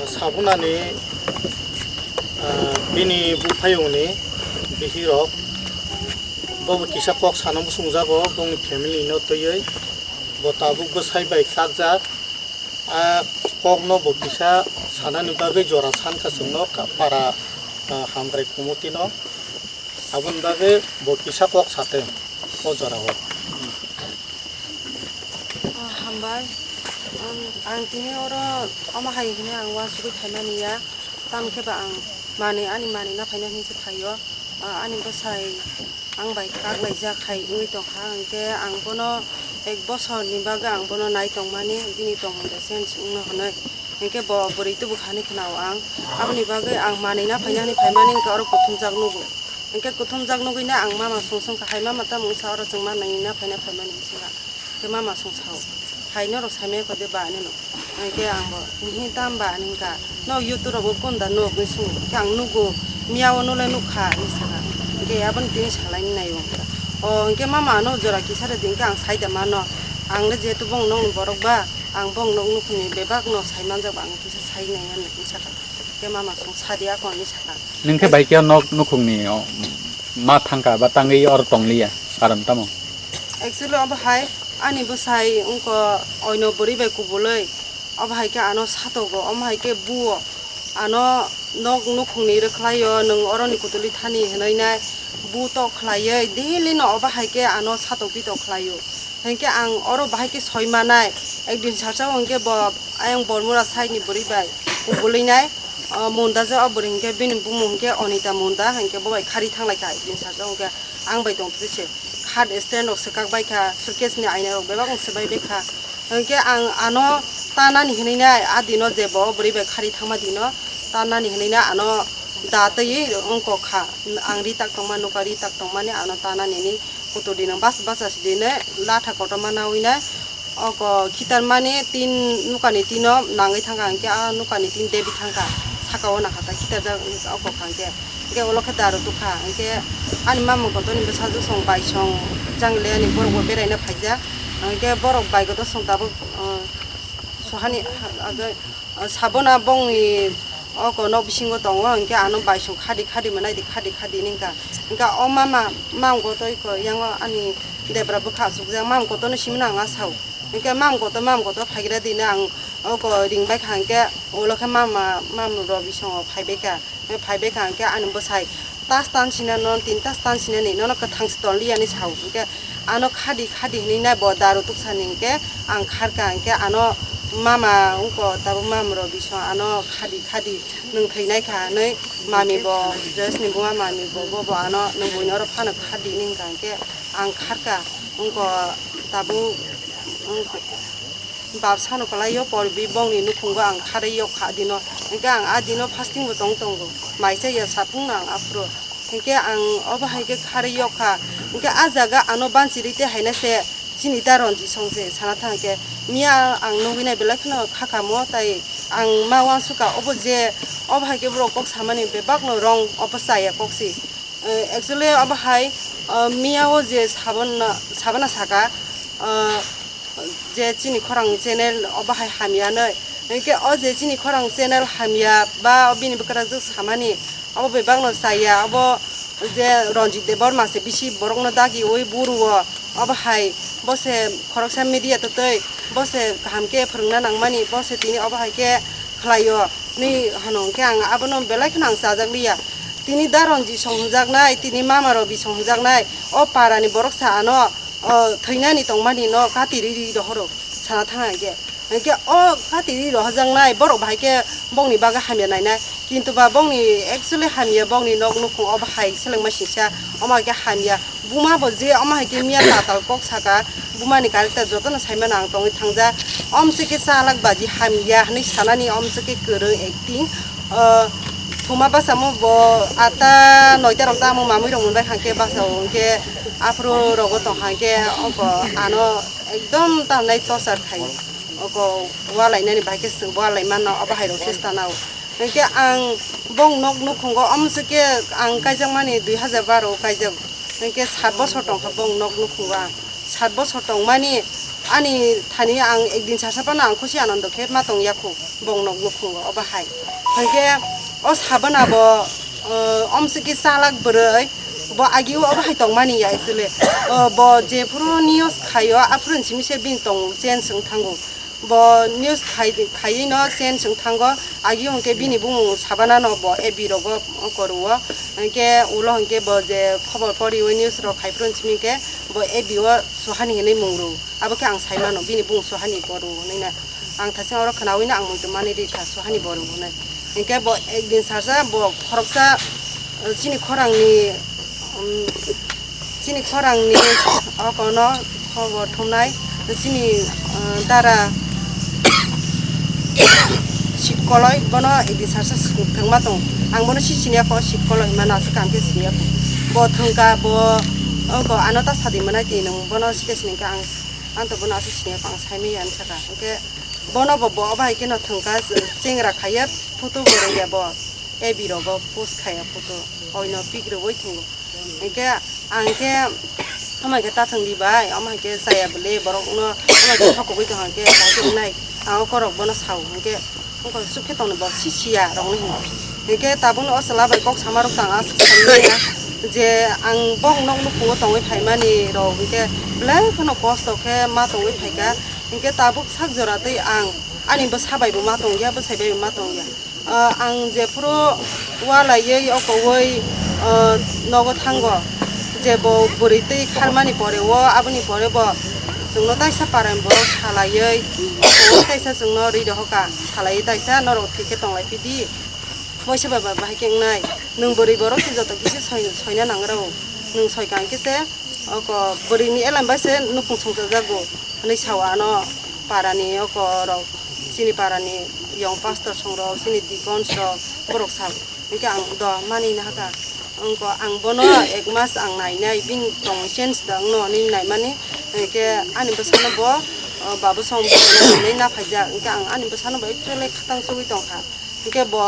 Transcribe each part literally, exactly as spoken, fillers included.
Sabunani, ah, bini buphayungni bihirok, bobo kisa kok sana muchungjago, bongni family no twiwi, bo tabuk bwsai bai kakjak, a kokno bo kisa sanani bagwi jora sankha chwngno ka-, para, ah, hamkrai committee no. Aboni bagwi bo kisa kok satwi o jorao. Ah, hambai. Ang, ang tini oro omo hai hwnwi ang uansugwi phaimani ya. Tamo khe ba ang manwi, ani manwi na phaina hinwi se phaio. Ah, ani bwsai ang bai kaklaijak hai wngwi tongkha, hwnkhe ang bono ek bosorni bagwi ang bono nai tongmani, bini tongmung bai change wngno hwnwi. Hwnkhe bo bwrwi tubukhani khwnao ang. Aboni bagwi ang manwi na phaina hinwi phaimani, hwnkhe oro kuthumjak nugo. Hwnkhe kuthumjak nugwino ang mama song song kha, "Hai mama, tamo wngsa oro chwng manwi na phaina phaimani?" Hwnkhe mama song sao, "Hai norok saimaya kho de ba?" hinwi. Hwnkhe ang bo, "Hihi, tamo ba?" hinwi kha. "Nok YouTube rogo kunda nok?" hinwi swngo. Hwnkhe ang nugo, "Miya o nole nukha," hinwi sakha. Hwnkhe aboni tini salaini naio. "O, hwnkhe mama ano jora kisa rwdi," hwnkhe ang saida mano. Ang le jehetu bong nokni borok ba, ang bong nok nukhungni bebak no sai manjak ba, ang kisa sai nai hinwi sakha. Hwnkhe mama song sadi ako hinwi sakha. Nwng khe bai khe nok nukhungni, o, ma thangkha ba tangwi oro tongliya, karon tamo? Actually obo hai ani bwsai wngkha oino bwrwi bai kubulwi. Obo hai khe ano satogo, omo hai khe buo ano nok nukhungni rwkhlaio, "Nwng oroni kutuli thani," hwnwi nai bu tok khlaiwi daily no obo hai khe ano satok pitok khlaio. Hinkhe ang oro bahai khe soi manai, ekdin salsa o hinkhe bo ayang Bormura side ni bwrwi bai kubulwi nai, o Munda je o bwrwi hinkhe bini bumung hinkhe Onita Munda, hinkhe bo bai khari thanglai kha ekdin salsa o hinkhe. Ang bai tongthoise, khat stand rok swkak bai kha, suitcase ni aina rok bebak wng swbai bai kha. Hwnkhe ang ano tanani hinwi nai, a dino je bo bwrwi bai khari thangma dino tanani hinwi nai ano da twi wngkok kha. Ang ri tak tongma nukha, ri tak tongmani ano tanani ni kutur dinang bas basa si dine latha kotorma nawi nai. Oko khitar mani tin nukani tino nangwi thangkha, hinkhe a nukani tin debi thangkha, saka o nangkha ta khitarjak oko kha hinkhe, hinkhe ulo khe daru tukha, hinkhe ani mama kotorni bwsajwk song bai song jang le ani borok bo beraina phaijak, hinkhe borok bai kotor song tabuk, uh, sohani, ah, ah, sabona bongni oko nok bisingo tongo, hinkhe ano bai song khadi khadi mwnai di, khadi khadi ningkha, hinkhe o mama mam kotor iko yango ani debra bwkha achukjak, mam kotorno simino ang asao. Hinkhe mam kotor, mam kotor phaigra dino ang oko ring bai kha, hinkhe ulo khe mama, mam rok bisongo phai bai kha. Phai bai kha hinkhe ani bwsai tas tan sina, nono tin tas tan sina ni, nono kwthang se ton liya ni sao. Hinkhe ano khadi khadi hinwi nai bo daru tuksani hinkhe ang kharkha, hinkhe ano mama wngko tabuk mam rok bisong ano khadi khadi nwng thwi nai kha hinwi mami bo Joyce ni buma mami bo, bo bo ano nwng buino oro phano khadi ni hinkha hinkhe ang kharkha wngko tabuk. Bap sano kwlaio porbi bongni nukhungo ang kharwi yok kha dino. Hinkhe ang a dino fasting bo tong tongo. Mai chaya sapungno ang aphuru. Hinkhe ang obo hai khe kharwi yok kha. Hinkhe a jaga ano banchirwi tei haina se chini ta ronji song se sana thang khe. Miya ang nugwi nai belai kheno khakamo tai ang ma uansukha obo je obo hai khe borok kok samani bebakno wrong obo chaya kok si. Eh, actually, abo hai, eh, miya o je sabon, sabana saka, eh, je chini khorang channel obo hai hamya nai. Hinkhe o je chini khorang channel hamya ba bini bwkrajwk samani, abo bebakno chaya, abo je Ranjit Debbarma se bisi borokno dagiwi buru o, obo hai bo se khoroksa media twtwi, bo se kaham khe phwrwngna nangmani, bo se tini obo hai khe khlaio. Ni hano hwnkhe ang abono belai kheno ang chajak liya. Tini da Ranjit song hwnjaknai, tini mama Rabi song hwnjaknai, o parani borok sa ano, o, thwinani tongmani no kati ri ri rohoro sana thang hinkhe. Hinkhe o kati ri rohorjaknai borok bahai khe bongni bagwi hamya nainai. Kintu ba bongni actually hamya bongni nok nukhung o bahai selengma singsa, omo hai khe hamya. Buma bo je omo hai khe miya tatal kok saka, buma ni character jotono sai mano ang tongwi thangjak. Om se khe chalak baji hamya hinwi sanani om se khe kwrwng acting. O, thuma basa mo bo atta noita rok tamo mamui rok monbai hangkhe basa o hwnkhe aphuru rogo tong hangkhe oko ano ekdom tamnai torture khai. Oko walainani bai khe chwng walai mano obo hai rok se stanao. Hinkhe ang bong nok nukhungo omo se khe ang kaijakmani dui hajar baro o kaijak. Hinkhe sat bosor tongkha bong nok nukhungo ang. Sat bosor tongmani ani thani ang ekdin sasa phano ang khusi anando khe ma tong ya khu bong nok nukhungo obo hai. Hwnkhe o sabana bo, eh, omsiki chalak bwrwi bo agi o obo hai tongmani ya actually. Eh, bo jephuru news khaio aphuru simi se bini tong chen swng thango. Bo news khai, khaiwi no chen swng thango, agi hwnkhe bini bumung sabana no bo A B rogo koruo, hwnkhe ulo hwnkhe bo je khobor poriwi news rok khai phuru simi khe bo A B o suhani hinwi mung rw. Abo khe ang sai mano, bini bung suhani boru hwnwi na. Ang thasing oro khnaui no ang muitu mani ri kha, suhani boru hwnwi. Hinkhe bo ekdin sarsa bo khoroksa, eh, chini khorangni, um, chini khorangni okono khobor thumnai chini, eh, dara Sitkoloi bono ekdin sarsa thwngma tong. Ang bono si siniya kho, Sitkoloi hwnmano aswk ang khe siniya kho. Bo thwngka, bo oko ano ta sadi mwnai twi nwng bono site sini khe ang Ang to bono aswk siniya kho, ang saimanya hinwi sakha. Hwnkhe bono bo, bo bai kheno thwngkha, chengra khaiya photo bo rwya bo, A B rogo post khaiya photo, oino pic rwui thwngo. Hwnkhe ang khe, "Omo hai khe ta thwng di bai, omo hai khe chaya bwle borokno, omo hai khe thokogwi tong," hwnkhe ang khe wngnai, ang o korok bono sao, hwnkhe Wngkha suk khe tongni bo si siya rokni hinwi. Hinkhe tabukni o chwla bai kok sama rok tang aswk saimanya je ang bok nok nukhungo tongwi phaimani rok hinkhe belai kheno kosto khe ma tongwi phaikha. Hinkhe tabuk sak jora tei ang ani bwsa bai bo ma tongya, bwsai bai bo ma tongya. Ah, ang jephuru walaiwi okowi, ah, nogo thango je bo bwrwi twi kharmani pore o aboni pore bo chwngno taisa paran borok salaiwi okowi taisa chwngno ri rohoka. Salai taisa norok thik khe tonglai phi di. Moisa baba bahai khe wngnai. Nwng bwrwi borok se joto kisi soi-, soina nangrao. Nwng soika hwnkhe se oko bwrwini elam bai se nukhung songchajago hwnwi sao ano parani oko rok, chini parani young pastor song rok, chini deacons rok, borok sao. Hwnkhe ang do mani nahaka. Wngkha ang bono ek mas ang nainai, bini tong change da wngno hinwi naimani, hwnkhe ani bwsano bo, o, babu song bo hinwi naphaijak, hwnkhe ang ani bwsano bo actually khatang sogwi tongkha. Hwnkhe bo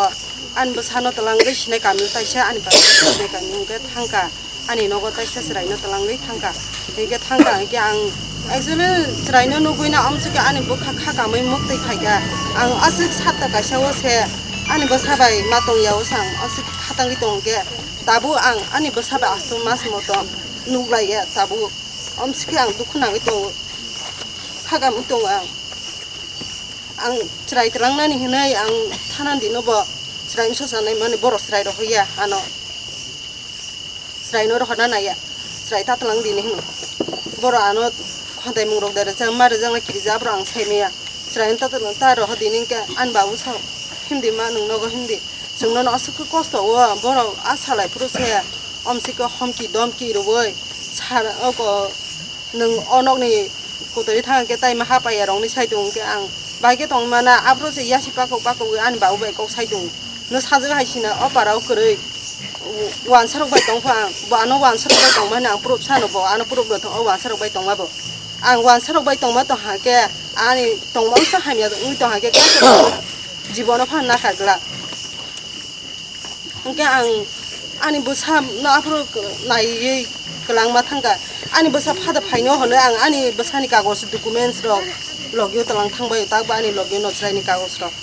ani bwsano twlangwi sinai kami taisa ani baba sinai kami hwnkhe thangkha, ani nogo taisa chwraino twlangwi thangkha. Hwnkhe thangkha hwnkhe ang actually chwraino nugwi na amsukhe ani bwkha kha kamwi muktwi phaikha. Ang aswk satta kaisa o se ani bwsa bai ma tongya o se ang aswk khatangwi tongkhe. Tabuk ang ani bwsa bai asto mas motom nuklaiya, tabuk omsikhe ang dukhu nangwi tongo, khagam tongo ang. Ang chwrai twlangnani hinwi ang thanani dino bo chwrai wngsa sanai mani borok chwrai rohorya ano, chwraino rohorna naiya, chwrai ta twlang dini hino. Borok ano khontai mungrok da rwchang ma rwjakna kirijak borok ang saimaya. Chwraino ta twlang ta rohor dini hwnkhe ani babu sao himdi ma nwng nogo himdi. Chwngno no aswk khe kosto o borok a salai phuru se omsike homki domki rwui sar oko nwng o nokni kutui thang khe tai ma hapaiya rokni saitung hwnkhe ang bai khe tongwi mana aphuru se yasi pakok pakogwi ani babu bai kok saitung no sajak hai sina o para o kwrwi wansa rok bai tongpha ang bo ano wansa rok bai tongmani ang proof sano bo ano proof rw thang o wansa rok bai tongma bo ang wansa rok bai tongma tong hwnkhe ani tongma wngsa hamya wngwi tong hwnkhe jibono phan nakha glak. Hwnkhe ang ani bwsa no aphuru naiwi kwlangma thangkha. Ani bwsa phada phaino hwnwi ang ani bwsani kagoj documents rok logio twlang thangbai, takbo ani logio no chwraini kagoj rok.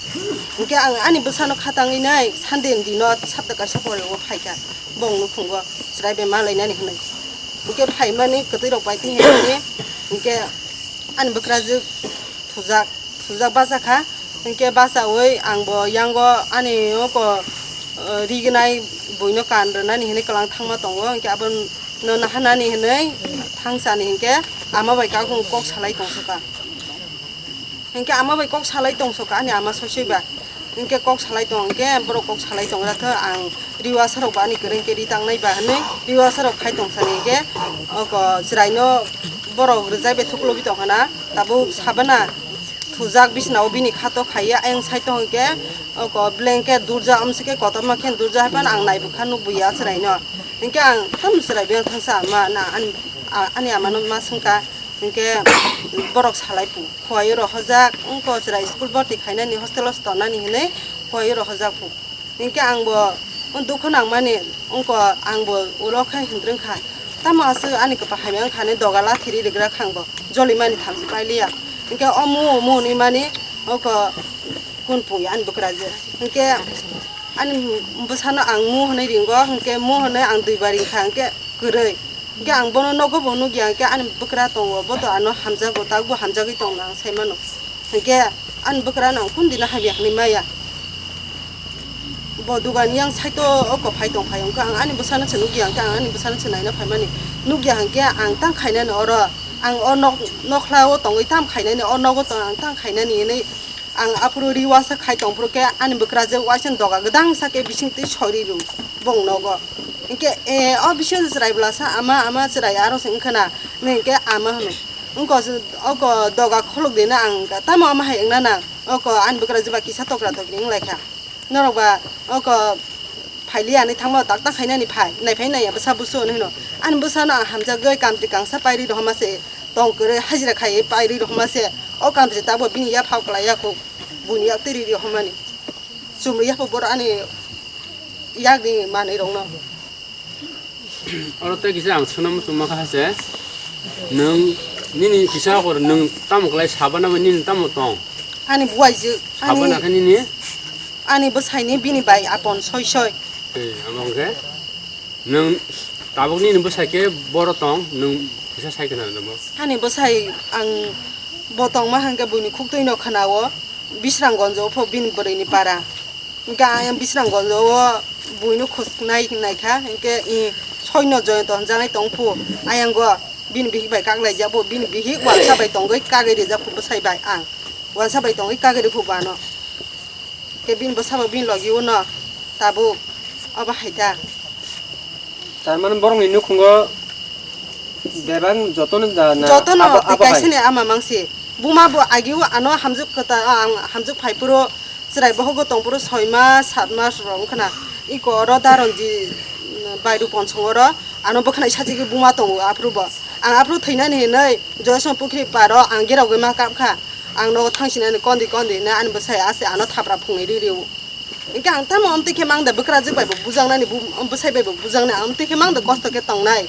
Hwnkhe ang ani bwsano khatangwi nai Sunday ni dino sapta kaisa pore o phaikha. Bong nukhungo chwrai bai ma lainani hwnwi. Hwnkhe phaimani kwtwi rok bai tei hwnwi hwnkhe ani bwkrajwk thujak. Sujak bachakha, hwnkhe bachaui ang bo yango ani oko, eh, rignai buino kan rwnani hinwi kwlang thangma tongo, hwnkhe abono naharnani hinwi thangsani hwnkhe ama bai kakung kok salai tongsoka. Hwnkhe ama bai kok salai tongsoka ani ama soisoi ba, hwnkhe kok salai tong hwnkhe borok kok salai tongra khe ang Riwasa rok bo ani kwrwng khe ri tangnai ba hwnwi riwasa rok khai tong sani hwnkhe oko chwraino borok rwjai bai thuklubui tong khana tabuk sabana thujak bisnao bini khato khaiya ayang side o hwnkhe oko blanket durja amsike kotorma khe durja hai phano ang naibu kha nukbuya chwraino hwnkhe ang tamo chwrai beng thangsa ama na ani, a-, ani amano ma swngkha hwnkhe borok salai pu khuaio rohorjak wngkha chwrai school bwrti khainani hostel o se tonnani hwnwi khuaio rohorjak pu. Hinkhe ang bo dukhu nangmani wngkha, ang bo ulo khe hindrwng kha. Tamo aswk ani kwpal hamya wngkha hinwi doga lathi ri rigra kha ang bo. Jolimani thamchi pailiya. Hinkhe o mu, mu hinwi mani oko kun pungya ani bwkrajwk. Hinkhe ani bwsano ang mu hwnwi ringo, hinkhe mu hwnwi ang duibar ringkha, hinkhe kwrwi. Hinkhe ang bono nogo bo nukya, hinkhe ani bwkra tongo, bo to ano hamjago, takbo hamjagwi tongno ang sai mano. Hinkhe ani bwkrano ang kun dino hamya hwnwi maya. Bo dugan yang saito oko phai tong phai wngkha, ang ani bwsano se nukya, hinkhe ang ani bwsano se naina phaimani. Nukya hinkhe ang tang khainani oro, ang o nok, nokhlao tongwi tam khainani, o nogo tong ang tang khainani hinwi ang aphuru ri uasa khai tong phuru khe ani bwkrajwk uaisa doga gwdang sa khe bising twi sori rw bong nogo. Hinkhe, e, o bising chwrai bwlasa ama, ama chwrai aro se wngkha na, hinkhe ama hwno. Wngkha se, oko doga kholok dina ang tamo ama hai wngna nang, oko ani bwkrajwk ba kisa tokra tokri wng lai kha. Norok ba oko phailiya hinwi thangma tak tak khainani phai, naiphai naiya bwsa busu hinwi hwno. Ani bwsano ang hamjagwi kamtwi kangsa pairi rohorma se, tong kwrwi hajira khaiwi pairi rohorma se. O kamtwi tabuk bini yaphao kwlai ya kho, buini yak twi ri rohormani. Chumri yapha borok ani yakni manwi rokno. Oro tei kisa ang swnam swngma kha se, nwng nini kisa kor nwng tamo kwlai sabana bai nini tamo tong? Ani buaijwk, ani, sabana khe nini? Ani bwsaini bini bai apon soi soi. Tei amo hwnkhe nwng tabuk nini bwsai khe boro tong, nwng kisa sai khna rwma. Ani bwsai ang bo tongma hwnkhe buini khuktwino khna-o, Bisramganjo pho bini bwrwini para. Hinkhe ayang Bisramganjo o buino khosnai naikha, hinkhe i soino Joyonto hwnjaknai tong phu, ayango bini bihik bai kaklaijak phu, bini bihik wansa bai tongwi kagwi rijak phu bwsai bai ang. Wansa bai tongwi kagwi rw phu bo ano. Hinkhe bini bwsa bo bini logi uno tabuk obo hai ta. Tar mane borokni nukhungo bebak jotono da na Jotono abo, abo hai? Kaisani ama mangsi. Buma bo agi o ano hamjwk kwtal, ang hamjwk phai phuru chwrai bohogo tong phuru soi mas, sat mas rok wngkha na. Iko oro Daronji, mm, Bairu Ponsong oro ano bwkhanai sajagwi buma tongo aphuru bo. Ang aphuru thwinani hinwi Joyasma Pukhri paro ang gerogwi ma kap kha. Ang nogo thangsinani kondi kondi hinwi ani bwsai ase ano thapra phungwi ri rio. Hinkhe ang tamo amtwi khe mang da bwkrajwk bai bo bujaknani, bu-, bwsai bai bo bujaknai, amtwi khe mang da kosto khe tongnai.